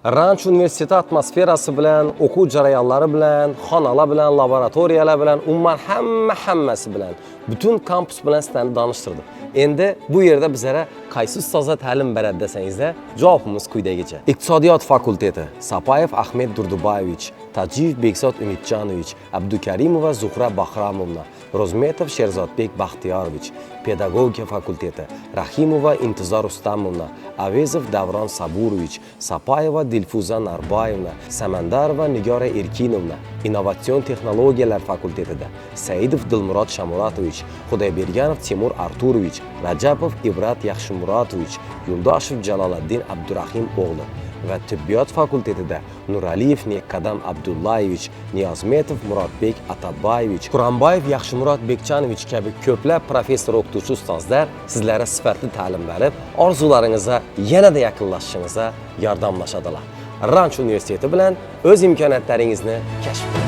Ranch universiteti atmosferasi bilan, o'quv jarayonlari bilan, xonalar bilan, laboratoriyalar bilan, umuman hamma hammasi bilan, butun kampus bilan sizlarni tanishtirdim. Endi bu yerda bizlara qaysi ustozlar ta'lim beradi desangizda, javobimiz quyidagicha. Iqtisodiyot fakulteti: Sapayev Ahmed Durdubayevich, Tajiyev Bekzod Umidjonovich, Abdukarimova Zuhra Bahramovna, Rozmetov Sherzodbek Baxtiyorovich. Pedagogika fakulteti: Rahimova Intizor Rustamovna, Avezov Davron Saburovich, Sapayeva Dilfuza Narbayevna, Samandarova Nigora Erkinovna. Innovatsion texnologiyalar fakultetida Saidov Dilmurod Shamuratovich, Xudoyberganov Timur Arturovich, Rajabov Ibrat Yaxshimuratovich, Yo'ldoshev Jaloliddin Abdurahim o'g'li va tibbiyot fakultetida Nuraliyev Nekkadam Abdullayevich, Niyozmetov Murodbek Atabayevich, Quronboyev Yaxshimurod Bekchanovich kabi ko'plab professor o'qituvchi ustozlar sizlarga sifatli ta'lim berib, orzularingizga yanada yaqinlashishingizga yordamlashadilar. Ranch universiteti bilan o'z imkoniyatlaringizni kashf qiling.